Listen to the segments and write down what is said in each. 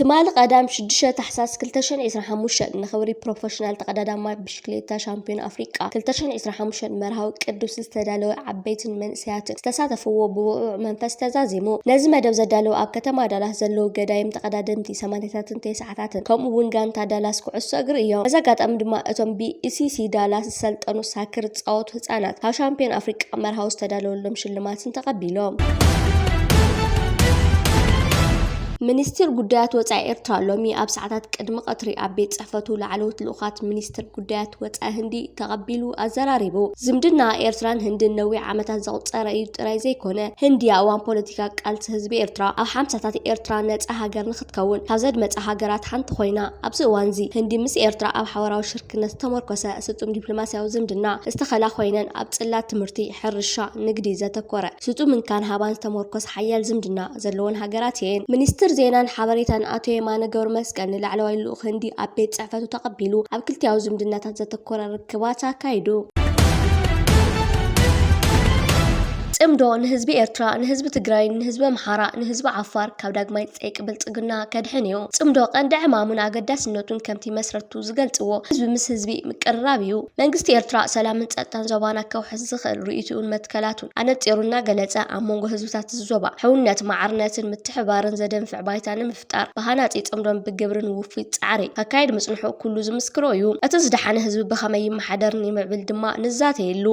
ትማሊ ቀዳም ሽዱሽተ ታሕሳስ ክልተ ሽሕን ዕስራን ሓሙሽተን ንኽብሪ ፕሮፌሽናል ተቐዳዳማይ ብሽክሌታ ሻምፒዮን ኣፍሪቃ ክልተ ሽሕን ዕስራን ሓሙሽተን መርሃዊ ቅዱስ ዝተዳለወ ዓበይትን መንእሰያትን ዝተሳተፍዎ ብውዑዕ መንፈስ ተዛዚሙ። ነዚ መደብ ዘዳለዉ ኣብ ከተማ ዳላስ ዘለዉ ገዳይም ተቐዳደምቲ ሰማንያታትን ተስዓታትን ከምኡ እውን ጋንታ ዳላስ ኩዕሶ እግሪ እዮም። በዚ ኣጋጣሚ ድማ እቶም ብኢሲሲ ዳላስ ዝሰልጠኑ ሳክር ዝፃወቱ ህፃናት ካብ ሻምፒዮን ኣፍሪቃ መርሃዊ ዝተዳለወሎም ሽልማትን ተቐቢሎም። ሚኒስትር ጉዳያት ወጻኢ ኤርትራ ሎሚ ኣብ ሰዓታት ቅድሚ ቀትሪ ኣብ ቤት ጽሕፈቱ ላዕለዎት ልኡኻት ሚኒስትር ጉዳያት ወጻኢ ህንዲ ተቐቢሉ ኣዘራሪቡ። ዝምድና ኤርትራን ህንድን ነዊሕ ዓመታት ዘቑጸረ እዩ ጥራይ ዘይኮነ፣ ህንዲ ኣብ እዋን ፖለቲካ ቃልሲ ህዝቢ ኤርትራ ኣብ ሓምሳታት ኤርትራ ነጻ ሃገር ንኽትከውን ካብ ዘድመጻ ሃገራት ሓንቲ ኮይና፣ ኣብዚ እዋንዚ ህንዲ ምስ ኤርትራ ኣብ ሓበራዊ ሽርክነት ዝተመርኮሰ ስጡም ዲፕሎማስያዊ ዝምድና ዝተኸላ ኮይነን ኣብ ጽላት ትምህርቲ፣ ሕርሻ፣ ንግዲ ዘተኮረ ስጡም እንካን ሃባን ዝተመርኮስ ሓያል ዝምድና ዘለወን ሃገራት እየን። ሚኒስትር ዜናን ሓበሬታን ኣቶ የማነ ገብረመስቀል ንላዕለዋይ ልኡኽ ህንዲ ኣብ ቤት ጽሕፈቱ ተቐቢሉ ኣብ ክልቲኣዊ ዝምድናታት ዘተኮረ ርክባት ኣካይዱ። ጽምዶ ንህዝቢ ኤርትራ፣ ንህዝቢ ትግራይ፣ ንህዝቢ ኣምሓራ፣ ንህዝቢ ዓፋር ካብ ዳግማይ ጸይቂ ብልጽግና ከድሕን እዩ። ጽምዶ ቀንዲ ዕማሙን ኣገዳስነቱን ከምቲ መስረቱ ዝገልጽዎ ህዝቢ ምስ ህዝቢ ምቅርራብ እዩ። መንግስቲ ኤርትራ ሰላምን ጸጥታን ዞባና ከውሕስ ዝኽእል ርእይትኡን መትከላቱን ኣነጺሩ እናገለጸ፣ ኣብ መንጎ ህዝብታት እዚ ዞባ ሕውነት፣ ማዕርነትን ምትሕብባርን ዘደንፍዕ ባይታ ንምፍጣር ብሃናጺ ጽምዶን ብግብርን ውፉይ ጻዕሪ ከካይድ ምጽንሑ ኩሉ ዝምስክሮ እዩ። እቲ ዝደሓነ ህዝቢ ብኸመይ ይመሓደርን ይምዕብል ድማ ንዛተየሉ።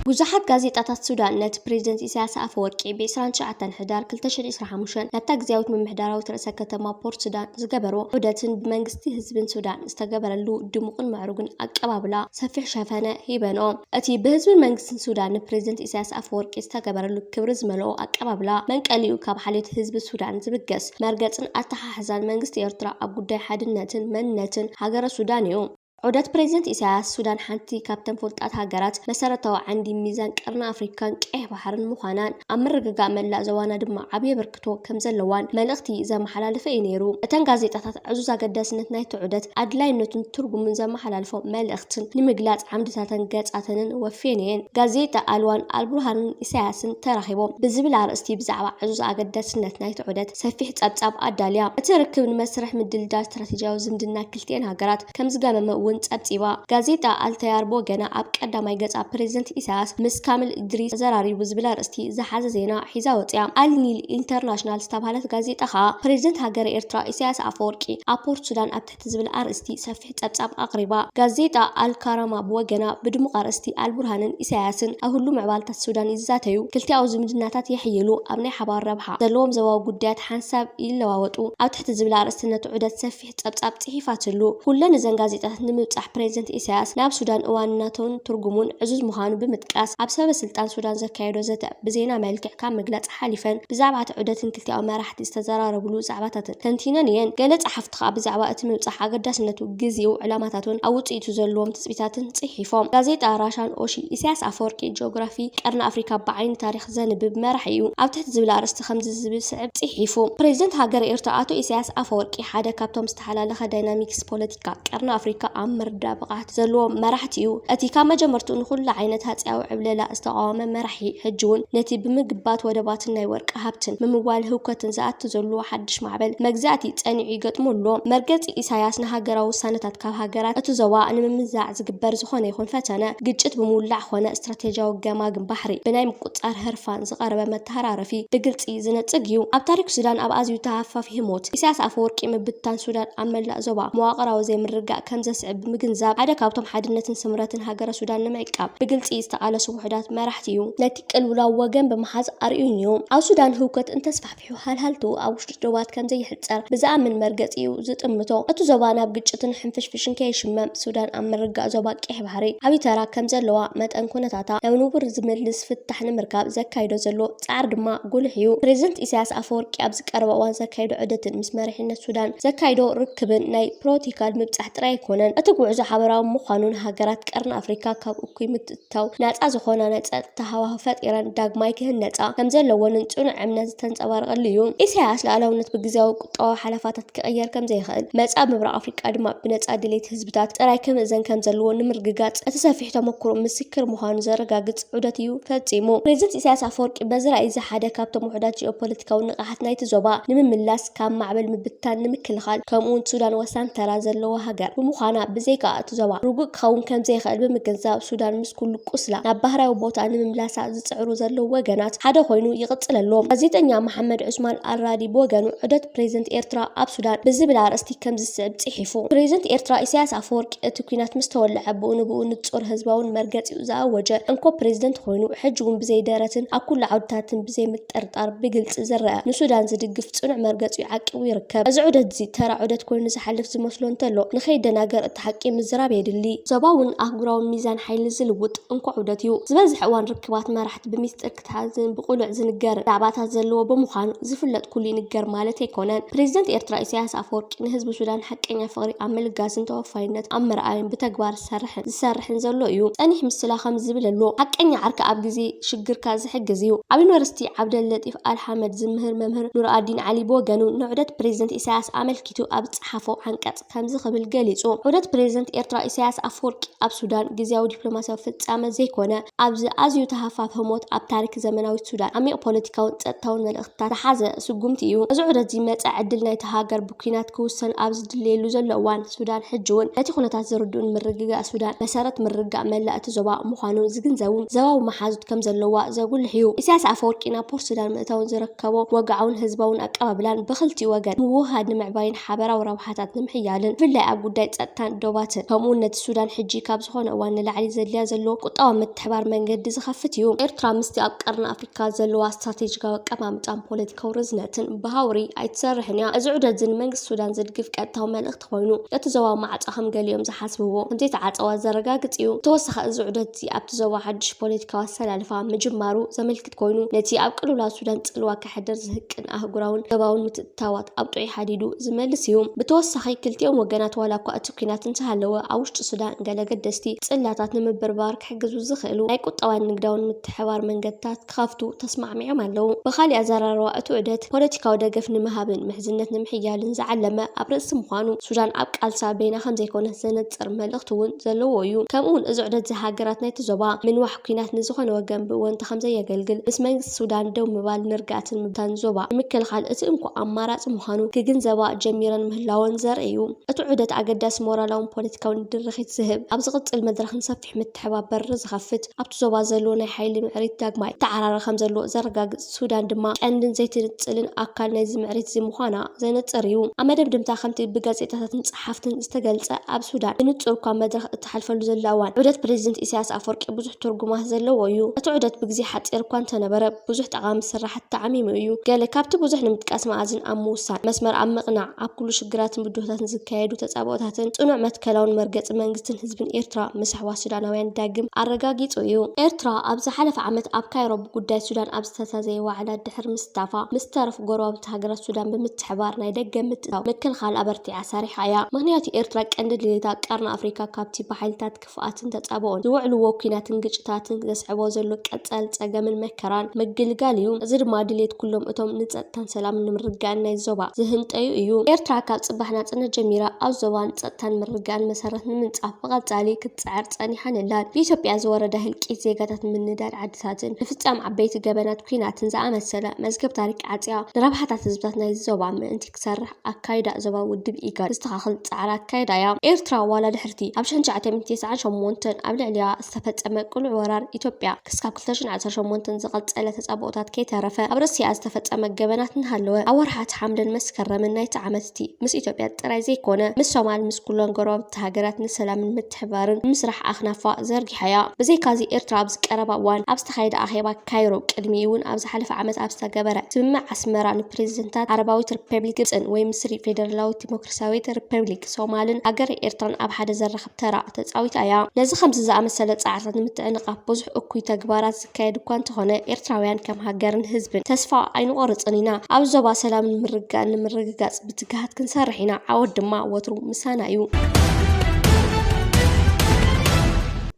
ብዙሓት ጋዜጣታት ሱዳን ነቲ ፕሬዝደንት ኢሳያስ ኣፈወርቂ ብ ዕስራን ትሽዓተን ሕዳር ክልተ ሽሕን ዕስራን ሓሙሽተን ናብታ ግዝያዊት ምምሕዳራዊት ርእሰ ከተማ ፖርት ሱዳን ዝገበርዎ ዑደትን ብመንግስቲ ህዝብን ሱዳን ዝተገበረሉ ድሙቕን ምዕሩግን ኣቀባብላ ሰፊሕ ሸፈነ ሂበንኦ። እቲ ብህዝብን መንግስትን ሱዳን ንፕሬዝደንት ኢሳያስ ኣፈወርቂ ዝተገበረሉ ክብሪ ዝመልኦ ኣቀባብላ መንቀሊኡ ካብ ሓልዮት ህዝቢ ሱዳን ዝብገስ መርገጽን ኣተሓሕዛን መንግስቲ ኤርትራ ኣብ ጉዳይ ሓድነትን መንነትን ሃገረ ሱዳን እዩ። ዑደት ፕሬዝደንት ኢሳያስ ሱዳን ሓንቲ ካብተን ፍሉጣት ሃገራት መሰረታዊ ዓንዲ ሚዛን ቀርኒ ኣፍሪካን ቀይሕ ባሕርን ምዃናን ኣብ ምርግጋእ መላእ ዞባና ድማ ዓብዪ ኣበርክቶ ከም ዘለዋን መልእኽቲ ዘመሓላለፈ እዩ ነይሩ። እተን ጋዜጣታት ዕዙዝ ኣገዳስነት ናይቲ ዑደት ኣድላይነቱን ትርጉሙን ዘመሓላልፎ መልእኽትን ንምግላጽ ዓምድታተን ገጻተንን ወፍየን እየን። ጋዜጣ ኣልዋን ኣልቡርሃንን ኢሳያስን ተራኺቦም ብዝብል ኣርእስቲ ብዛዕባ ዕዙዝ ኣገዳስነት ናይቲ ዑደት ሰፊሕ ጸብጻብ ኣዳልያ። እቲ ርክብ ንመስርሕ ምድልዳል ስትራቴጂያዊ ዝምድና ክልቲኤን ሃገራት ከም ዝገመመ እውን ጸብጺባ። ጋዜጣ ኣልተያር ብወገና ኣብ ቀዳማይ ገጻ ፕሬዝደንት ኢሳያስ ምስ ካሚል እድሪስ ተዘራሪቡ ዝብል ኣርእስቲ ዝሓዘ ዜና ሒዛ ወጽያ። ኣል ኒል ኢንተርናሽናል ዝተባህለት ጋዜጣ ከኣ ፕሬዝደንት ሃገረ ኤርትራ ኢሳያስ ኣፈወርቂ ኣብ ፖርት ሱዳን ኣብ ትሕቲ ዝብል ኣርእስቲ ሰፊሕ ጸብጻብ ኣቕሪባ። ጋዜጣ ኣልካራማ ብወገና ብድሙቕ ኣርእስቲ ኣልቡርሃንን ኢሳያስን ኣብ ህሉ ምዕባለታት ሱዳን ይዛተዩ፣ ክልቲኣዊ ዝምድናታት የሕይሉ፣ ኣብ ናይ ሓባር ረብሓ ዘለዎም ዞባዊ ጉዳያት ሓንሳብ ይለዋወጡ ኣብ ትሕቲ ዝብል ኣርእስቲ ነቲ ዑደት ሰፊሕ ጸብጻብ ጽሒፋትሉ። ኩለን እዘን ጋዜጣታት ንምብጻሕ ፕሬዝደንት ኢሳያስ ናብ ሱዳን እዋንነቱን ትርጉሙን ዕዙዝ ምዃኑ ብምጥቃስ፣ ኣብ ሰበ ስልጣን ሱዳን ዘካየዶ ዘተ ብዜና መልክዕ ካብ ምግላጽ ሓሊፈን ብዛዕባ እቲ ዑደትን ክልቲኣዊ መራሕቲ ዝተዘራረብሉ ዛዕባታትን ተንቲነን እየን። ገለ ጸሓፍቲ ከኣ ብዛዕባ እቲ ምብጻሕ ኣገዳስነቱ፣ ግዜኡ፣ ዕላማታቱን ኣብ ውጽኢቱ ዘለዎም ትጽቢታትን ጽሒፎም። ጋዜጣ ራሻን ኦሺ፣ ኢሳያስ ኣፈወርቂ ጂኦግራፊ ቀርኒ ኣፍሪካ ብዓይኒ ታሪኽ ዘንብብ መራሒ እዩ ኣብ ትሕቲ ዝብል ኣርእስቲ ከምዚ ዝብል ስዕብ ጽሒፉ። ፕሬዝደንት ሃገረ ኤርትራ ኣቶ ኢሳያስ ኣፈወርቂ ሓደ ካብቶም ዝተሓላለኸ ዳይናሚክስ ፖለቲካ ቀርኒ ኣፍሪካ ኣብ ምርዳእ ብቕዓት ዘለዎም መራሕቲ እዩ። እቲ ካብ መጀመርትኡ ንኹሉ ዓይነት ሃጺያዊ ዕብለላ ዝተቓወመ መራሒ፣ ሕጂ እውን ነቲ ብምግባት ወደባትን ናይ ወርቂ ሃብትን ምምዋል ህውከትን ዝኣቱ ዘሎ ሓድሽ ማዕበል መግዛእቲ ጸኒዑ ይገጥሞ ኣሎ። መርገጺ ኢሳያስ ንሃገራዊ ውሳነታት ካብ ሃገራት እቲ ዞባ ንምምዛዕ ዝግበር ዝኾነ ይኹን ፈተነ፣ ግጭት ብምውላዕ ኾነ ስትራቴጂያዊ ገማግም ባሕሪ ብናይ ምቁጽጻር ህርፋን ዝቐረበ መተሃራረፊ ብግልጺ ዝነጽግ እዩ። ኣብ ታሪኽ ሱዳን ኣብ ኣዝዩ ተሃፋፊ ህሞት፣ ኢሳያስ ኣፈወርቂ ምብትታን ሱዳን ኣብ መላእ ዞባ መዋቕራዊ ዘይምርግጋእ ከም ዘስዕብ ብምግንዛብ፣ ሓደ ካብቶም ሓድነትን ስምረትን ሃገረ ሱዳን ንምዕቃብ ብግልጺ ዝተቓለሱ ውሑዳት መራሕቲ እዩ። ነቲ ቅልውላው ወገን ብምሓዝ ኣርእዩን እዩ። ኣብ ሱዳን ህውከት እንተስፋሕፊሑ፣ ሃልሃልትኡ ኣብ ውሽጢ ዶባት ከም ዘይሕጸር ብዝኣምን መርገጺ እዩ ዝጥምቶ። እቲ ዞባ ናብ ግጭትን ሕንፍሽፍሽን ከይሽመም፣ ሱዳን ኣብ ምርግጋእ ዞባ ቀይሕ ባሕሪ ዓብዪ ተራ ከም ዘለዋ መጠን፣ ኩነታታ ናብ ንቡር ዝምልስ ፍታሕ ንምርካብ ዘካይዶ ዘሎ ጻዕሪ ድማ ጉሉሕ እዩ። ፕሬዝደንት ኢሳያስ ኣፈወርቂ ኣብዚ ቀረባ እዋን ዘካየዶ ዑደትን ምስ መሪሕነት ሱዳን ዘካየዶ ርክብን ናይ ፖለቲካል ምብጻሕ ጥራይ ኣይኮነን። እቲ እቲ ጉዕዞ ሓበራዊ ምዃኑን ሃገራት ቀርኒ ኣፍሪካ ካብ እኩይ ምትእትታው ናፃ ዝኾና ናይ ጸጥታ ሃዋህው ፈጢረን ዳግማይ ክህነጻ ከም ዘለወንን ጽኑዕ እምነት ዝተንጸባረቐሉ እዩ። ኢሳያስ ልኣላውነት ብግዜያዊ ቁጠባዊ ሓለፋታት ክቕየር ከም ዘይኽእል፣ መጻኢ ምብራቕ ኣፍሪቃ ድማ ብነጻ ድሌት ህዝብታት ጥራይ ክምእዘን ከም ዘለዎ ንምርግጋጽ እቲ ሰፊሕ ተመክሮ ምስክር ምዃኑ ዘረጋግጽ ዑደት እዩ ፈጺሙ። ፕሬዚደንት ኢሳያስ ኣፈወርቂ በዚ ራእይ እዚ ሓደ ካብቶም ውሑዳት ጂኦፖለቲካዊ ንቕሓት ናይቲ ዞባ ንምምላስ፣ ካብ ማዕበል ምብትታን ንምክልኻል፣ ከምኡውን ሱዳን ወሳኒ ተራ ዘለዋ ሃገር ብምዃና፣ ብዘይካ እቲ ዞባ ርጉእ ክኸውን ከም ዘይኽእል ብምግንዛብ፣ ሱዳን ምስ ኩሉ ቁስላ ናብ ባህራዊ ቦታ ንምምላሳ ዝጽዕሩ ዘለዉ ወገናት ሓደ ኮይኑ ይቕጽለሎም። ጋዜጠኛ መሓመድ ዑስማን ኣልራዲ ብወገኑ፣ ዑደት ፕሬዚደንት ኤርትራ ኣብ ሱዳን ብዝብል ኣርእስቲ ከምዚ ዝስዕብ ጽሒፉ። ፕሬዚደንት ኤርትራ ኢሳያስ ኣፈወርቂ፣ እቲ ኲናት ምስ ተወልዐ ብኡ ንብኡ ንጹር ህዝባውን መርገጺኡ ዝኣወጀ እንኮ ፕሬዚደንት ኮይኑ፣ ሕጂ እውን ብዘይ ደረትን ኣብ ኩሉ ዓውድታትን ብዘይ ምጥርጣር ብግልጺ ዝረአ፣ ንሱዳን ዝድግፍ ጽኑዕ መርገጺኡ ዓቂቡ ይርከብ። እዚ ዑደት እዚ ተራ ዑደት ኮይኑ ዝሓልፍ ዝመስሎ እንተሎ፣ ንኸይደናገር እቲ ሓቂ ምዝራብ የድሊ። ዞባውን ኣህጉራውን ሚዛን ሓይሊ ዝልውጥ እንኮ ዑደት እዩ። ዝበዝሕ እዋን ርክባት መራሕቲ ብሚስጥር ክትሓዝን ብቕሉዕ ዝንገር ዛዕባታት ዘለዎ ብምዃኑ፣ ዝፍለጥ ኩሉ ይንገር ማለት ኣይኮነን። ፕሬዚደንት ኤርትራ ኢሳያስ ኣፈወርቂ ንህዝቢ ሱዳን ሓቀኛ ፍቕሪ ኣብ ምልጋስን ተወፋይነት ኣብ ምርኣይን ብተግባር ዝሰርሕን ዝሰርሕን ዘሎ እዩ። ጸኒሕ ምስላ ከም ዝብል ኣሎ፣ ሓቀኛ ዓርኪ ኣብ ግዜ ሽግርካ ዝሕግዝ እዩ። ኣብ ዩኒቨርሲቲ ዓብደል ለጢፍ ኣልሓመድ ዝምህር መምህር ኑርኣዲን ዓሊ ብወገኑ፣ ንዑደት ፕሬዚደንት ኢሳያስ ኣመልኪቱ ኣብ ዝጸሓፎ ዓንቀጽ ከምዚ ክብል ገሊጹ። ዑደት ፕሬዚደንት ኤርትራ ኢሳያስ ኣፈወርቂ ኣብ ሱዳን ግዜያዊ ዲፕሎማሲያዊ ፍጻመ ዘይኮነ፣ ኣብዚ ኣዝዩ ተሃፋፊ ህሞት ኣብ ታሪክ ዘመናዊት ሱዳን ዓሚቕ ፖለቲካውን ጸጥታውን መልእኽትታት ዝሓዘ ስጉምቲ እዩ። እዚ ዑደት እዚ መጻኢ ዕድል ናይታ ሃገር ብኲናት ክውሰን ኣብ ዝድለየሉ ዘሎ እዋን፣ ሱዳን ሕጂ እውን ነቲ ኩነታት ዝርድኡን ምርግጋእ ሱዳን መሰረት ምርግጋእ መላእ እቲ ዞባ ምዃኑ ዝግንዘቡን ዞባዊ መሓዙት ከም ዘለዋ ዘጉልሕ እዩ። ኢሳያስ ኣፈወርቂ ናብ ፖርት ሱዳን ምእታውን ዝረከቦ ወግዓውን ህዝባውን ኣቀባብላን ብኽልቲኡ ወገን ምውህሃድ ንምዕባይን ሓበራዊ ረብሓታት ንምሕያልን፣ ብፍላይ ኣብ ጉዳይ ጸጥታን ዶባትን፣ ከምኡውን ነቲ ሱዳን ሕጂ ካብ ዝኾነ እዋን ንላዕሊ ዘድልያ ዘሎ ቁጠባዊ ምትሕባር መንገዲ ዝኸፍት እዩ። ኤርትራ ምስቲ ኣብ ቀርኒ ኣፍሪካ ዘለዋ ስትራቴጂካዊ ኣቀማምጣን ፖለቲካዊ ርዝነትን ብሃውሪ ኣይትሰርሕን እያ። እዚ ዑደት እዚ ንመንግስቲ ሱዳን ዝድግፍ ቀጥታዊ መልእኽቲ ኮይኑ፣ ነቲ ዞባ ማዕጾ ከም ገሊኦም ዝሓስብዎ ከም ዘይተዓጸዋ ዘረጋግጽ እዩ። ብተወሳኺ፣ እዚ ዑደት እዚ ኣብቲ ዞባ ሓድሽ ፖለቲካዊ ኣሰላልፋ ምጅማሩ ዘመልክት ኮይኑ፣ ነቲ ኣብ ቅልውላው ሱዳን ጽልዋ ከሕድር ዝህቅን ኣህጉራውን ዞባውን ምትእትታዋት ኣብ ጥዑይ ሓዲዱ ዝመልስ እዩ። ብተወሳኺ፣ ክልቲኦም ወገናት ዋላ እኳ እቲ ኲናት እንተሃለወ፣ ኣብ ውሽጢ ሱዳን ገለ ገደስቲ ጽላታት ንምብርባር ክሕግዙ ዝኽእሉ ናይ ቁጠባን ንግዳውን ምትሕባር መንገድታት ክኸፍቱ ተስማዕሚዖም ኣለዉ። ብኻሊእ ኣዘራርባ፣ እቲ ዑደት ፖለቲካዊ ደገፍ ንምሃብን ምሕዝነት ንምሕያልን ዝዓለመ ኣብ ርእሲ ምዃኑ፣ ሱዳን ኣብ ቃልሳ በይና ከም ዘይኮነት ዘነጽር መልእኽቲ እውን ዘለዎ እዩ። ከምኡ እውን፣ እዚ ዑደት እዚ ሃገራት ናይቲ ዞባ ምንዋሕ ኲናት ንዝኾነ ወገን ብእወንታ ከም ዘየገልግል፣ ምስ መንግስቲ ሱዳን ደው ምባል ንርግኣትን ምብታን ዞባ ንምክልኻል እቲ እንኮ ኣማራጺ ምዃኑ ክግንዘባ ጀሚረን ምህላወን ዘርኢ እዩ። እቲ ዑደት ኣገዳሲ ሞራላውን ፖለቲካውን ድርኺት ዝህብ፣ ኣብ ዝቕጽል መድረኽን ሰፊሕ ምትሕባበር ዝኸፍት፣ ኣብቲ ዞባ ዘሎ ናይ ሓይሊ ምዕሪት ዳግማይ ተዓራሪ ከም ዘሎ ዘረጋግጽ፣ ሱዳን ድማ ቀንድን ዘይትንጽልን ኣካል ናይዚ ምዕሪት እዚ ምዃና ዘነጽር እዩ። ኣብ መደምደምታ፣ ከምቲ ብጋዜጣታትን ጸሓፍትን ዝተገልጸ፣ ኣብ ሱዳን ብንጹር እኳ መድረኽ እትሓልፈሉ ዘላ እዋን፣ ዑደት ፕሬዚደንት ኢሳያስ ኣፈወርቂ ብዙሕ ትርጉማት ዘለዎ እዩ። እቲ ዑደት ብግዜ ሓጺር እኳ እንተነበረ፣ ብዙሕ ጠቓሚ ስራሓት ተዓሚሙ እዩ። ገለ ካብቲ ብዙሕ ንምጥቃስ መኣዝን ኣብ ምውሳን፣ መስመር ኣብ ምቕናዕ፣ ኣብ ኩሉ ሽግራትን ብድሆታትን ዝካየዱ ተጻብኦታትን ጽኑዕ መትከላውን መርገጺ መንግስትን ህዝብን ኤርትራ ምስ ኣሕዋት ሱዳናውያን ዳግም ኣረጋጊጹ እዩ። ኤርትራ ኣብ ዝሓለፈ ዓመት ኣብ ካይሮ ብጉዳይ ሱዳን ኣብ ዝተዛዘየ ዋዕላ ድሕሪ ምስታፋ፣ ምስ ተረፉ ጎረባብቲ ሃገራት ሱዳን ብምትሕባር ናይ ደገ ምትእትታው ምክልኻል ኣበርቲዓ ሰሪሓ እያ። ምኽንያቱ፣ ኤርትራ ቀንዲ ድሌታ ቀርኒ ኣፍሪካ ካብቲ ብሓይልታት ክፍኣትን ተጻብኦን ዝውዕልዎ ኲናትን ግጭታትን ዘስዕቦ ዘሎ ቀጻሊ ጸገምን መከራን ምግልጋል እዩ። እዚ ድማ ድሌት ኩሎም እቶም ንጸጥታን ሰላምን ንምርግጋእን ናይ ዞባ ዝህንጠዩ እዩ። ኤርትራ ካብ ጽባሕ ናጽነት ጀሚራ ኣብ ዞባን ጸጥታን ምርግጋእን መሰረት ንምንጻፍ ብቐጻሊ ክትጽዕር ጸኒሓን ኣላን። ብኢትዮጵያ ዝወረደ ህልቂት ዜጋታት፣ ምንዳድ ዓድታትን ምፍጻም ዓበይቲ ገበናት ኲናትን ዝኣመሰለ መዝገብ ታሪክ ዓጽያ፣ ንረብሓታት ህዝብታት ናይ ዞባ ምእንቲ ክሰርሕ ኣካይዳ ዞባዊ ውድብ ኢጋድ ዘስተኻኽል ጻዕሪ ኣካይዳ እያ። ኤርትራ ዋላ ድሕርቲ ኣብ ሽሕን ትሽዓተ ሚእትን ተስዓን ሸሞንተን ኣብ ልዕሊኣ ዝተፈጸመ ቅሉዕ ወራር ኢትዮጵያ፣ ክስካብ ክልተ ሽሕን ዓሰርተ ሸሞንተን ዝቐጸለ ተጻብኦታት ከይተረፈ፣ ኣብ ርእሲኣ ዝተፈጸመ ገበናት እናሃለወ፣ ኣብ ወርሓት ሓምለን መስከረምን ናይቲ ዓመት እቲ ምስ ኢትዮጵያ ጥራይ ዘይኮነ፣ ምስ ሶማል፣ ምስ ኩለን ጎረባብቲ ሃገራት ንሰላምን ምትሕባርን ንምስራሕ ኣኽናፋ ዘርጊሓ እያ። ብዘይካዚ፣ ኤርትራ ኣብዚ ቀረባ እዋን ኣብ ዝተኻየደ ኣኼባ ካይሮ፣ ቅድሚኡ እውን ኣብ ዝሓለፈ ዓመት ኣብ ዝተገበረ ስምምዕ ኣስመራ፣ ንፕሬዚደንታት ዓረባዊት ሪፐብሊክ ግብጽን ወይ ምስሪ ፌደራላዊት ዲሞክራሲያዊት ሪፐብሊክ ሶማልን ሃገረ ኤርትራን ኣብ ሓደ ዘራኽብ ተራ ተጻዊታ እያ። ነዚ ከምዚ ዝኣመሰለ ጻዕርታት ንምትዕንቓፍ ብዙሕ እኩይ ተግባራት ዝካየድ እኳ እንተኾነ፣ ኤርትራውያን ከም ሃገርን ህዝብን ተስፋ ኣይንቖርጽን ኢና። ኣብ ዞባ ሰላምን ምርግጋእን ንምርግጋጽ ብትግሃት ክንሰርሕ ኢና። ዓወት ድማ ወትሩ ምሳና እዩ።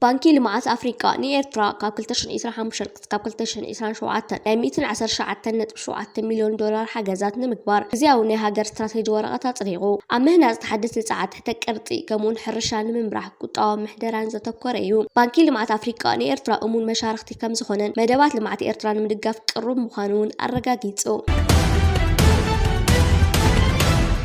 ባንኪ ልምዓት ኣፍሪቃ ንኤርትራ ካብ ክልተ ሽሕን ዕስራን ሓሙሽተን ክሳብ ክልተ ሽሕን ዕስራን ሸውዓተን ናይ ሚእትን ዓሰርተ ትሽዓተን ነጥቢ ሸውዓተ ሚልዮን ዶላር ሓገዛት ንምግባር ግዝያዊ ናይ ሃገር ስትራቴጂ ወረቐት ኣጽዲቑ። ኣብ ምህናጽ ተሓደስቲ ጸዓት፣ ትሕተ ቅርጺ፣ ከምኡውን ሕርሻ ንምምራሕ ቁጠባዊ ምሕደራን ዘተኮረ እዩ። ባንኪ ልምዓት ኣፍሪቃ ንኤርትራ እሙን መሻርኽቲ ከም ዝኾነን መደባት ልምዓት ኤርትራ ንምድጋፍ ቅሩብ ምዃኑ እውን ኣረጋጊጹ።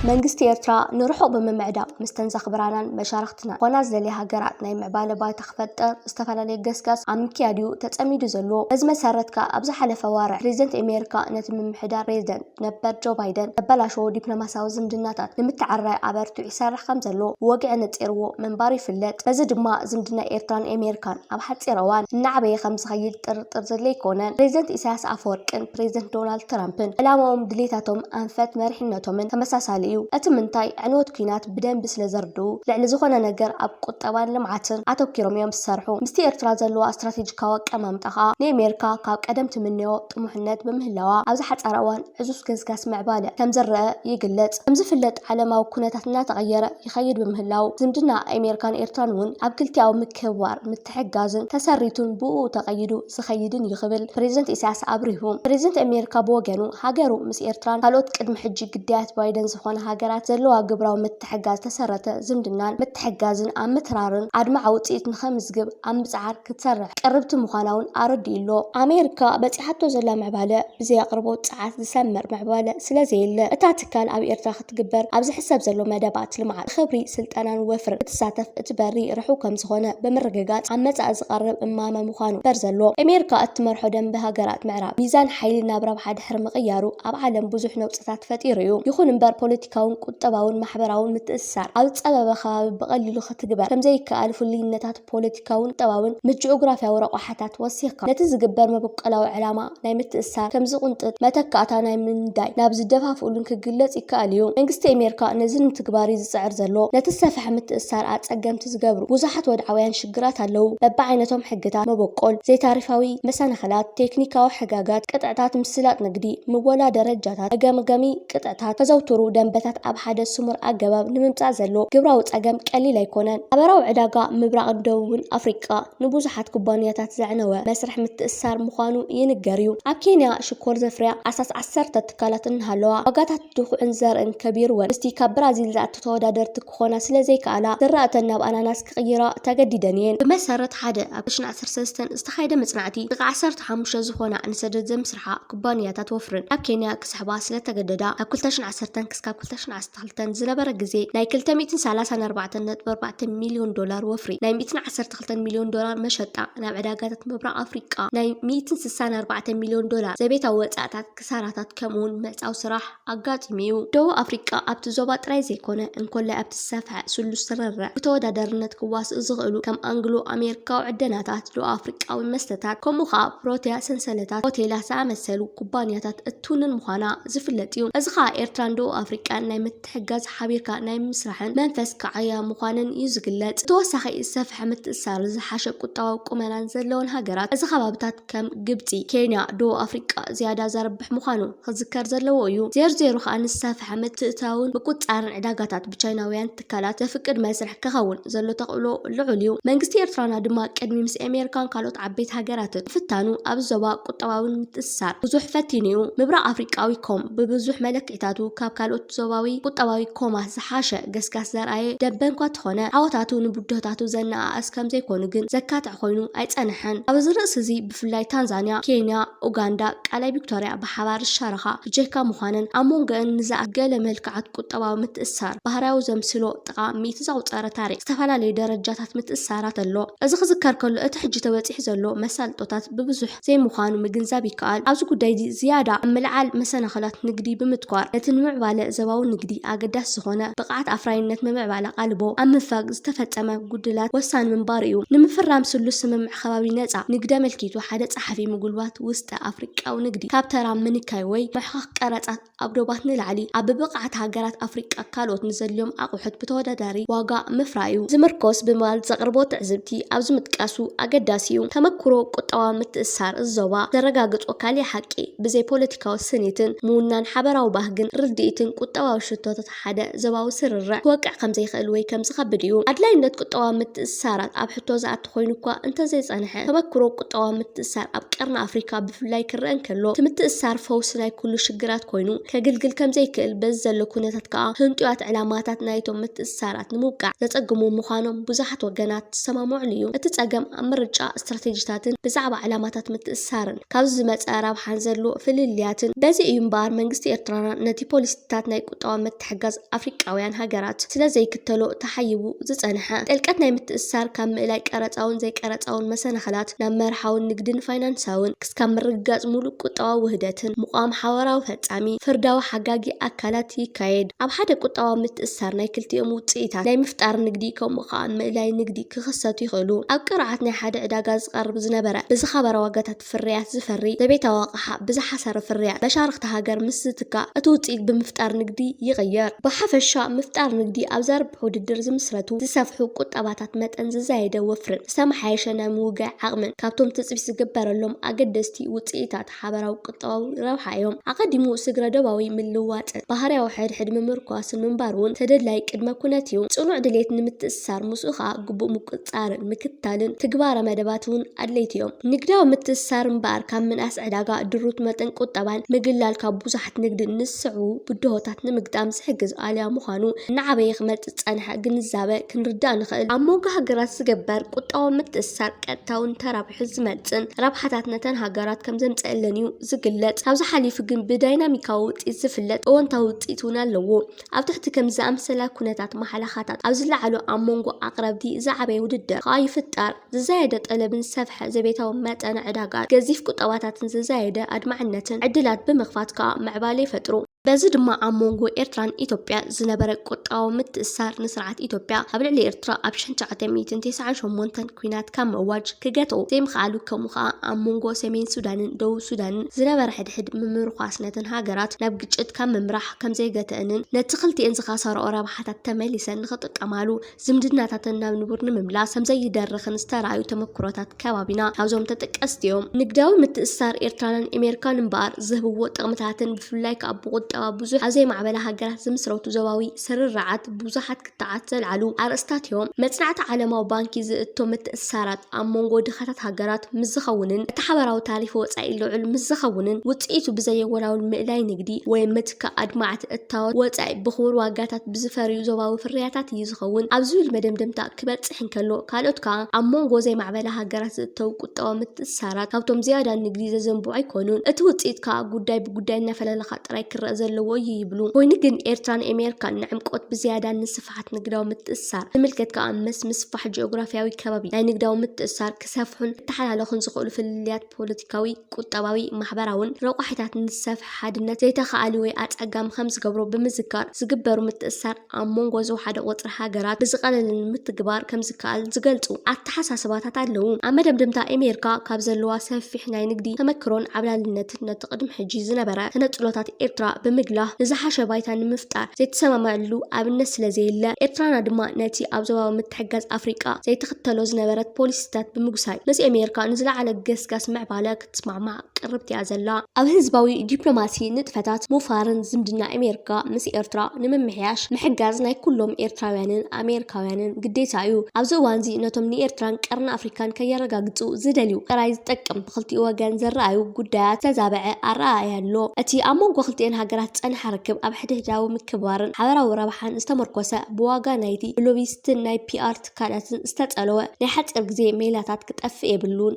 መንግስቲ ኤርትራ ንርሑቕ ብምምዕዳም፣ ምስተን ዘኽብራናን መሻርኽትና ዝኾና ዝደልያ ሃገራት ናይ ምዕባለ ባይታ ክፈጥር ዝተፈላለየ ገስጋስ ኣብ ምክያድ እዩ ተጸሚዱ ዘሎ። በዚ መሰረት ከኣ፣ ኣብ ዝሓለፈ ዋርሕ ፕሬዚደንት ኣሜሪካ ነቲ ምምሕዳር ፕሬዚደንት ነበር ጆ ባይደን ዘበላሸዎ ዲፕሎማስያዊ ዝምድናታት ንምትዕርራይ ኣበርቲዑ ይሰርሕ ከም ዘሎ ብወግዒ ነጺርዎ ምንባሩ ይፍለጥ። በዚ ድማ ዝምድና ኤርትራን ኣሜሪካን ኣብ ሓጺር እዋን እናዓበየ ከም ዝኸይድ ጥርጥር ዘድልዮ ኣይኮነን። ፕሬዚደንት ኢሳያስ ኣፈወርቅን ፕሬዚደንት ዶናልድ ትራምፕን ዕላማኦም፣ ድሌታቶም፣ ኣንፈት መሪሕነቶምን ተመሳሳሊ እዩ። እቲ ምንታይ፣ ዕንወት ኲናት ብደንቢ ስለ ዘርድኡ፣ ልዕሊ ዝኾነ ነገር ኣብ ቁጠባን ልምዓትን ኣተኲሮም እዮም ዝሰርሑ። ምስቲ ኤርትራ ዘለዋ ስትራቴጂካዊ ኣቀማምጣ ከኣ ንኣሜሪካ ካብ ቀደም ትምነዮ ጥሙሕነት ብምህላዋ፣ ኣብ ዝሓጸረ እዋን ዕዙዝ ገስጋስ ምዕባለ ከም ዝረኣ ይግለጽ። ከም ዝፍለጥ፣ ዓለማዊ ኩነታት እናተቐየረ ይኸይድ ብምህላው፣ ዝምድና ኣሜሪካን ኤርትራን እውን ኣብ ክልቲኣዊ ምክብባር፣ ምትሕግጋዝን ተሰሪቱን ብኡ ተቐይዱ ዝኸይድን እዩ ክብል ፕሬዚደንት ኢሳያስ ኣብሪሁ። ፕሬዚደንት ኣሜሪካ ብወገኑ፣ ሃገሩ ምስ ኤርትራን ካልኦት ቅድሚ ሕጂ ግዳያት ባይደን ዝኾነ ሃገራት ዘለዋ ግብራዊ ምትሕግጋዝ ዝተሰረተ ዝምድናን ምትሕግጋዝን ኣብ ምትራርን ኣድማዒ ውጽኢት ንኸምዝግብ ኣብ ምጽዓር ክትሰርሕ ቅርብቲ ምዃና እውን ኣረዲኡ ኣሎ። ኣሜሪካ በጺሓቶ ዘላ ምዕባለ ብዘይ ኣቕርቦት ጸዓት ዝሰመር ምዕባለ ስለ ዘየለ፣ እታ ትካል ኣብ ኤርትራ ክትግበር ኣብ ዝሕሰብ ዘሎ መደባት ልምዓት፣ ብኽብሪ፣ ስልጠናን ወፍርን ክትሳተፍ እቲ በሪ ርሑው ከም ዝኾነ ብምርግጋጽ፣ ኣብ መጻኢ ዝቐርብ እማመ ምዃኑ በር ዘሎ። ኣሜሪካ እትመርሖ ደንበ ሃገራት ምዕራብ፣ ሚዛን ሓይሊ ናብ ረብሓ ድሕሪ ምቕያሩ፣ ኣብ ዓለም ብዙሕ ነውጽታት ፈጢሩ እዩ። ይኹን እምበር፣ ፖለቲካውን ቁጠባውን ማሕበራውን ምትእስሳር ኣብ ዝጸበበ ከባቢ ብቐሊሉ ክትግበር ከም ዘይከኣል፣ ፍልልይነታት ፖለቲካውን ቁጠባውን ምስ ጂኦግራፍያዊ ረቋሓታት ወሲኽካ፣ ነቲ ዝግበር መበቆላዊ ዕላማ ናይ ምትእስሳር ከም ዝቕንጥጥ፣ መተካእታ ናይ ምንዳይ ናብ ዝደፋፍኡሉን ክግለጽ ይከኣል እዩ። መንግስቲ ኣሜሪካ ነዚ ንምትግባር እዩ ዝጽዕር ዘሎ። ነቲ ዝሰፍሐ ምትእስሳር ኣጸገምቲ ዝገብሩ ብዙሓት ወድዓውያን ሽግራት ኣለዉ። በብዓይነቶም ሕግታት፣ መበቆል፣ ዘይታሪፋዊ መሰናኽላት፣ ቴክኒካዊ ሕጋጋት፣ ቅጥዕታት ምስላጥ ንግዲ፣ ምወላ ደረጃታት፣ መገምገሚ ቅጥዕታት ከዘውትሩ ደንበታት ኣብ ሓደ ስሙር ኣገባብ ንምምጻእ ዘሎ ግብራዊ ጸገም ቀሊል ኣይኮነን። ማሕበራዊ ዕዳጋ ምብራቕን ደቡብን ኣፍሪቃ ንብዙሓት ኩባንያታት ዘዕነወ መስርሕ ምትእስሳር ምዃኑ ይንገር እዩ። ኣብ ኬንያ ሽኮር ዘፍርያ ኣስታት ዓሰርተ ትካላት እናሃለዋ፣ ዋጋታት ድኹዕን ዘርእን ከቢርወን፣ ምስቲ ካብ ብራዚል ዝኣቱ ተወዳደርቲ ክኾና ስለ ዘይከኣላ፣ ዝራእተን ናብ ኣናናስ ክቕይራ ተገዲደን እየን። ብመሰረት ሓደ ኣብ ክልተ ሽሕን ዓሰርተ ሰለስተን ዝተኻየደ መጽናዕቲ፣ ጥቓ ዓሰርተ ሓሙሽተ ዝኾና ንሰደድ ዘምስርሓ ኩባንያታት ወፍርን ናብ ኬንያ ክስሕባ ስለ ተገደዳ፣ ካብ ክልተ ሽሕን ዓሰርተን ክሳብ ክልተ ሽሕን ዓሰርተ ክልተን ዝነበረ ግዜ፣ ናይ ክልተ ሚእትን ሰላሳን ኣርባዕተን ነጥቢ ኣርባዕተ ሚልዮን ዶላር ወፍሪ፣ ናይ ሚእትን ዓሰርተ ክልተን ሚልዮን ዶላር መሸጣ፣ ናብ ዕዳጋታት ምብራቕ ኣፍሪቃ ናይ ሚእትን ስሳን ኣርባዕተን ሚልዮን ዶላር ዘቤታዊ ወጻእታት፣ ክሳራታት፣ ከምኡውን መጻኢ ስራሕ ኣጋጢሙ እዩ። ደቡብ ኣፍሪቃ ኣብቲ ዞባ ጥራይ ዘይኮነ፣ እንኮላይ ኣብቲ ዝሰፍሐ ስሉስ ስርርዕ ብተወዳዳርነት ክዋስኡ ዝኽእሉ ከም ኣንግሎ ኣሜሪካዊ ዕደናታት፣ ደቡብ ኣፍሪቃዊ መስተታት፣ ከምኡ ኸኣ ፕሮቲያ ሰንሰለታት ሆቴላት ዝኣመሰሉ ኩባንያታት እትውንን ምዃና ዝፍለጥ እዩ። እዚ ኸኣ ኤርትራን ደቡብ ኣፍሪቃን ናይ ምትሕግጋዝ፣ ሓቢርካ ናይ ምስራሕን መንፈስ ክዓያ ምዃነን እዩ ዝግለጽ። ብተወሳኺ፣ ዝሰፍሐ ምትእስሳር ዝሓሸ ቁጠባዊ ቁመናን ዘለወን ሃገራት እዚ ከባብታት ከም ግብጺ፣ ኬንያ፣ ደቡብ ኣፍሪቃ ዝያዳ ዘርብሕ ምዃኑ ክዝከር ዘለዎ እዩ። ዜሮ ዜሮ ከኣ ንዝሰፍሐ ምትእትታውን ምቁጽጻርን ዕዳጋታት ብቻይናውያን ትካላት ዘፍቅድ መስርሕ ክኸውን ዘሎ ተኽእሎ ልዑል እዩ። መንግስቲ ኤርትራና ድማ ቅድሚ ምስ ኣሜሪካን ካልኦት ዓበይቲ ሃገራትን ምፍታኑ፣ ኣብ ዞባ ቁጠባዊ ምትእስሳር ብዙሕ ፈቲኑ እዩ። ምብራቕ ኣፍሪቃዊ ኮም ብብዙሕ መለክዒታቱ ካብ ካልኦት ዞባዊ ቁጠባዊ ኮማት ዝሓሸ ገስጋስ ዘርኣየ ደንበ እንኳ ተኾነ፣ ዓወታቱ ንብድሆታቱ ዘነኣእስ ከም ዘይኮኑ ግን ዘካትዕ ኮይኑ ኣይጸንሐን። ኣብዚ ርእሲ እዚ ብፍላይ ታንዛንያ፣ ኬንያ፣ ኡጋንዳ፣ ቃላይ ቪክቶርያ ብሓባር ዝሻረኻ ብጀካ ምዃነን ኣብ መንጎአን ንዝኣክል ገለ መልክዓት ቁጠባዊ ምትእስሳር ባህርያዊ ዘምስሎ ጥቓ ሚእቲ ዘቑጸረ ታሪኽ ዝተፈላለዩ ደረጃታት ምትእስሳራት ኣሎ። እዚ ክዝከር ከሎ፣ እቲ ሕጂ ተበጺሑ ዘሎ መሳልጦታት ብብዙሕ ዘይምዃኑ ምግንዛብ ይከኣል። ኣብዚ ጉዳይ እዚ ዝያዳ ኣብ ምልዓል መሰናኽላት ንግዲ ብምትኳር፣ ነቲ ንምዕባለ ዞባዊ ንግዲ ኣገዳሲ ዝኾነ ብቕዓት ኣፍራይነት ምምዕባል ኣቓልቦ ኣብ ምፍጋግ ዝተፈጸመ ጉድላት ወሳኒ ምንባሩ እዩ። ንምፍራም ስሉስ ስምምዕ ከባቢ ነጻ ንግዲ ኣመልኪቱ ሓደ ጸሓፊ፣ ምጉልባት ውስጠ ኣፍሪቃዊ ንግዲ ካብ ተራ ምንካይ ወይ ምሕኻኽ ቀረጻት ኣብ ዶባት ንላዕሊ ኣብ ብብቕዓት ሃገራት ኣፍሪቃ ካልኦት ንዘድልዮም ኣቑሑት ብተወዳዳሪ ዋጋ ምፍራይ እዩ ዝምርኮስ ብምባል ዘቕርቦ ትዕዝብቲ ኣብዚ ምጥቃሱ ኣገዳሲ እዩ። ተመክሮ ቁጠባዊ ምትእስሳር እዚ ዞባ ዘረጋግጾ ካሊእ ሓቂ፣ ብዘይ ፖለቲካዊ ስኒትን ምውናን ሓበራዊ ባህግን ርድኢትን ቁጠባዊ ቁጠባዊ ሽቶታት ሓደ ዞባዊ ስርርዕ ክወቅዕ ከም ዘይኽእል ወይ ከም ዝኸብድ እዩ። ኣድላይነት ቁጠባዊ ምትእስሳራት ኣብ ሕቶ ዝኣቱ ኮይኑ እኳ እንተዘይጸንሐ፣ ተመክሮ ቁጠባዊ ምትእስሳር ኣብ ቀርኒ ኣፍሪካ ብፍላይ ክረአ እንከሎ፣ እቲ ምትእስሳር ፈውሲ ናይ ኩሉ ሽግራት ኮይኑ ከግልግል ከም ዘይክእል፣ በዚ ዘሎ ኩነታት ከኣ ህንጡያት ዕላማታት ናይቶም ምትእስሳራት ንምውቃዕ ዘጸግሙ ምዃኖም ብዙሓት ወገናት ዝሰማምዑሉ እዩ። እቲ ጸገም ኣብ ምርጫ ስትራቴጂታትን ብዛዕባ ዕላማታት ምትእስሳርን ካብዚ ዝመጸ ረብሓን ዘሎ ፍልልያትን። በዚ እዩ እምበኣር መንግስቲ ኤርትራና ነቲ ፖሊሲታት ናይ ቁጠባ ምትሕግጋዝ ኣፍሪቃውያን ሃገራት ስለ ዘይክተሎ ተሓይቡ ዝጸንሐ። ጥልቀት ናይ ምትእስሳር ካብ ምእላይ ቀረጻውን ዘይቀረጻውን መሰናኽላት ናብ መርሓውን ንግድን ፋይናንሳውን ክስካብ ምርግጋጽ ሙሉእ ቁጠባዊ ውህደትን ምቋም ሓበራዊ ፈጻሚ ፍርዳዊ ሓጋጊ ኣካላት ይካየድ። ኣብ ሓደ ቁጠባዊ ምትእስሳር ናይ ክልቲኦም ውጽኢታት ናይ ምፍጣር ንግዲ ከምኡ ከኣ ምእላይ ንግዲ ክኽሰቱ ይኽእሉ። ኣብ ቅርዓት ናይ ሓደ ዕዳጋ ዝቐርብ ዝነበረ ብዝኸበረ ዋጋታት ፍርያት ዝፈሪ ዘቤታዊ ኣቕሓ ብዝሓሰረ ፍርያት መሻርኽቲ ሃገር ምስ ዝትካእ እቲ ውጽኢት ብምፍጣር ንግዲ ይቕየር። ብሓፈሻ ምፍጣር ንግዲ ኣብ ዘርብሕ ውድድር ዝምስረቱ ዝሰፍሑ ቁጠባታት መጠን ዝዛየደ ወፍርን ዝተመሓየሸ ናይ ምውጋይ ዓቕምን ካብቶም ትጽቢት ዝግበረሎም ኣገደስቲ ውጽኢታት ሓበራዊ ቁጠባዊ ረብሓ እዮም። ኣቐዲሙ ስግረ ዶባዊ ምልውዋጥን ባህርያዊ ሕድሕድ ምምርኳስን ምንባር እውን ተደላይ ቅድመ ኩነት እዩ። ጽኑዕ ድሌት ንምትእስሳር ምስኡ ኸኣ ግቡእ ምቁጽጻርን ምክትታልን ትግባረ መደባት እውን ኣድለይቲ እዮም። ንግዳዊ ምትእስሳር እምበኣር ካብ ምንኣስ ዕዳጋ ድሩት መጠን ቁጠባን ምግላል ካብ ብዙሓት ንግድን ንስዕቡ ብድሆታት ንምግጣም ዝሕግዝ ኣልያ ምዃኑ እናዓበየ ክመጽእ ዝጸንሐ ግንዛበ ክንርዳእ ንኽእል። ኣብ መንጎ ሃገራት ዝግበር ቁጠባዊ ምትእስሳር ቀጥታውን ተራቢሑ ዝመጽእን ረብሓታት ነተን ሃገራት ከም ዘምጸአለን እዩ ዝግለጽ። ካብዚ ሓሊፉ ግን ብዳይናሚካዊ ውጽኢት ዝፍለጥ እወንታዊ ውጽኢት እውን ኣለዎ። ኣብ ትሕቲ ከምዚ ዝኣመሰላ ኩነታት ማሕለኻታት ኣብ ዝለዓሉ ኣብ መንጎ ኣቕረብቲ ዝዓበየ ውድድር ከኣ ይፍጠር። ዝዛየደ ጠለብን ሰፍሐ ዘቤታዊ መጠነ ዕዳጋ ገዚፍ ቁጠባታትን ዝዛየደ ኣድማዕነትን ዕድላት ብምኽፋት ከኣ ምዕባለ ይፈጥሩ። በዚ ድማ ኣብ መንጎ ኤርትራን ኢትዮጵያ ዝነበረ ቁጠባዊ ምትእስሳር ንስርዓት ኢትዮጵያ ኣብ ልዕሊ ኤርትራ ኣብ ሽሕን ትሽዓተ ሚእትን ተስዓን ሸሞንተን ኲናት ካብ ምእዋጅ ክገትኦ ዘይምኽኣሉ ከምኡ ከኣ ኣብ መንጎ ሰሜን ሱዳንን ደቡብ ሱዳንን ዝነበረ ሕድሕድ ምምርኳስ ነተን ሃገራት ናብ ግጭት ካብ ምምራሕ ከም ዘይገተአንን ነቲ ክልቲኤን ዝኸሰረኦ ረብሓታት ተመሊሰን ንኽጥቀማሉ ዝምድናታተን ናብ ንቡር ንምምላስ ከም ዘይደርኽን ዝተራእዩ ተመክሮታት ከባቢና ካብዞም ተጠቀስቲ እዮም። ንግዳዊ ምትእስሳር ኤርትራን ኣሜሪካን እምበኣር ዝህብዎ ጥቕምታትን ብፍላይ ከኣ ብቁጠባ ብዙሕ ኣብ ዘይማዕበላ ሃገራት ዝምስረቱ ዞባዊ ስርርዓት ብዙሓት ክትዓት ዘልዓሉ ኣርእስታት እዮም። መጽናዕቲ ዓለማዊ ባንኪ ዝእቶ ምትእስሳራት ኣብ መንጎ ድኻታት ሃገራት ምስ ዝኸውንን እቲ ሓበራዊ ታሪፍ ወጻኢ ልዑል ምስ ዝኸውንን ውጽኢቱ ብዘየወላውል ምእላይ ንግዲ ወይ ምትካእ ኣድማዕቲ እታወት ወጻኢ ብኽቡር ዋጋታት ብዝፈርዩ ዞባዊ ፍርያታት እዩ ዝኸውን ኣብ ዝብል መደምደምታ ክበጽሕ እንከሎ፣ ካልኦት ከኣ ኣብ መንጎ ዘይማዕበላ ሃገራት ዝእተው ቁጠባዊ ምትእስሳራት ካብቶም ዝያዳ ንግዲ ዘዘንብዑ ኣይኮኑን። እቲ ውጽኢት ከኣ ጉዳይ ብጉዳይ እናፈላለኻ ጥራይ ክረኣ ዘለዎ እዩ ይብሉ። ኮይኑ ግን ኤርትራን ኣሜሪካን ንዕምቆት ብዝያዳ ንስፍሓት ንግዳዊ ምትእስሳር ዝምልከት ከኣ ምስ ምስፋሕ ጂኦግራፍያዊ ከባቢ ናይ ንግዳዊ ምትእስሳር ክሰፍሑን ክተሓላለኹን ዝኽእሉ ፍልልያት ፖለቲካዊ፣ ቁጠባዊ፣ ማሕበራውን ረቋሒታት ንዝሰፍሐ ሓድነት ዘይተኻኣሊ ወይ ኣጸጋሚ ከም ዝገብሮ ብምዝካር ዝግበሩ ምትእስሳር ኣብ መንጎ ዝወሓደ ቁጽሪ ሃገራት ብዝቐለለ ንምትግባር ከም ዝከኣል ዝገልጹ ኣተሓሳስባታት ኣለዉ። ኣብ መደምደምታ ኣሜሪካ ካብ ዘለዋ ሰፊሕ ናይ ንግዲ ተመክሮን ዓብላልነትን ነቲ ቅድሚ ሕጂ ዝነበረ ተነጽሎታት ኤርትራ ብምግላህ ንዝሓሸ ባይታ ንምፍጣር ዘይተሰማማዕሉ ኣብነት ስለ ዘየለ ኤርትራና ድማ ነቲ ኣብ ዞባዊ ምትሕግጋዝ ኣፍሪቃ ዘይትኽተሎ ዝነበረት ፖሊሲታት ብምጉሳይ ምስ ኣሜሪካ ንዝለዓለ ገስጋስ ምዕባለ ክትስማዕማዕ ቅርብቲ እያ ዘላ። ኣብ ህዝባዊ ዲፕሎማሲ ንጥፈታት ምውፋርን ዝምድና ኣሜሪካ ምስ ኤርትራ ንምምሕያሽ ምሕጋዝ ናይ ኩሎም ኤርትራውያንን ኣሜሪካውያንን ግዴታ እዩ። ኣብዚ እዋንዚ ነቶም ንኤርትራን ቀርኒ ኣፍሪካን ከየረጋግጹ ዝደልዩ ጥራይ ዝጠቅም ብክልቲኡ ወገን ዝረኣዩ ጉዳያት ዝተዛበዐ ኣረኣእያ ኣሎ። እቲ ኣብ መንጎ ክልቲኤን ሃገራት ዝጸንሐ ርክብ ኣብ ሕድሕዳዊ ምክብባርን ሓበራዊ ረብሓን ዝተመርኮሰ ብዋጋ ናይቲ ብሎቢስትን ናይ ፒኣር ትካላትን ዝተጸለወ ናይ ሓጺር ግዜ ሜላታት ክጠፍእ የብሉን።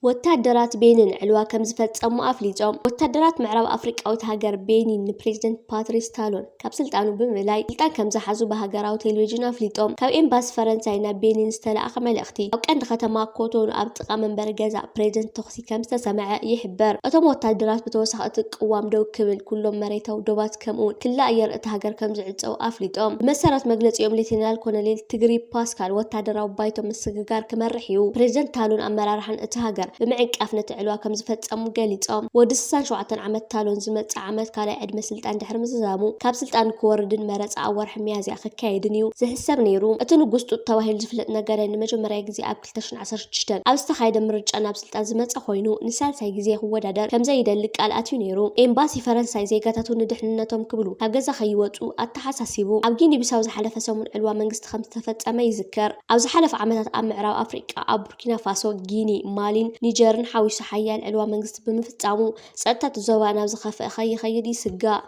ወታደራት ቤኒን ዕልዋ ከም ዝፈጸሙ ኣፍሊጦም። ወታደራት ምዕራብ ኣፍሪቃዊት ሃገር ቤኒን ንፕሬዝደንት ፓትሪስ ታሎን ካብ ስልጣኑ ብምእላይ ስልጣን ከም ዝሓዙ ብሃገራዊ ቴሌቪዥን ኣፍሊጦም። ካብ ኤምባሲ ፈረንሳይ ናብ ቤኒን ዝተላእኸ መልእኽቲ፣ ኣብ ቀንዲ ከተማ ኮቶኑ ኣብ ጥቓ መንበሪ ገዛ ፕሬዝደንት ተኹሲ ከም ዝተሰምዐ ይሕበር። እቶም ወታደራት ብተወሳኺ እቲ ቅዋም ደው ክብል፣ ኩሎም መሬታዊ ዶባት ከምኡ እውን ክሊ ኣየር እታ ሃገር ከም ዝዕጸው ኣፍሊጦም። ብመሰረት መግለጺኦም ሌተናል ኮሎኔል ትግሪ ፓስካል ወታደራዊ ባይቶ ምስግጋር ክመርሕ እዩ። ፕሬዝደንት ታሎን ኣመራርሓን እቲ ሃገር ብምዕንቃፍ ነቲ ዕልዋ ከም ዝፈጸሙ ገሊጾም። ወዲ ስሳን ሸውዓተን ዓመት ታሎን ዝመጽእ ዓመት ካልኣይ ዕድመ ስልጣን ድሕሪ ምዝዛሙ ካብ ስልጣን ክወርድን መረጻ ኣብ ወርሒ ሚያዝያ ክካየድን እዩ ዝሕሰብ ነይሩ። እቲ ንጉስ ጡጥ ተባሂሉ ዝፍለጥ ነጋዳይ ንመጀመርያ ግዜ ኣብ ክልተ ሽሕን ዓሰርተ ሽዱሽተን ኣብ ዝተኻየደ ምርጫ ናብ ስልጣን ዝመጸ ኮይኑ ንሳልሳይ ግዜ ክወዳደር ከም ዘይደሊ ቃል ኣትዩ ነይሩ። ኤምባሲ ፈረንሳይ ዜጋታቱ ንድሕንነቶም ክብሉ ካብ ገዛ ከይወጹ ኣተሓሳሲቡ። ኣብ ጊኒ ቢሳው ዝሓለፈ ሰሙን ዕልዋ መንግስቲ ከም ዝተፈጸመ ይዝከር። ኣብ ዝሓለፈ ዓመታት ኣብ ምዕራብ ኣፍሪቃ ኣብ ቡርኪና ፋሶ፣ ጊኒ፣ ማሊን ኒጀርን ሓዊሱ ሓያል ዕልዋ መንግስቲ ብምፍጻሙ ጸጥታ እቲ ዞባ ናብ ዝኸፍአ ከይኸይድ ይስጋእ።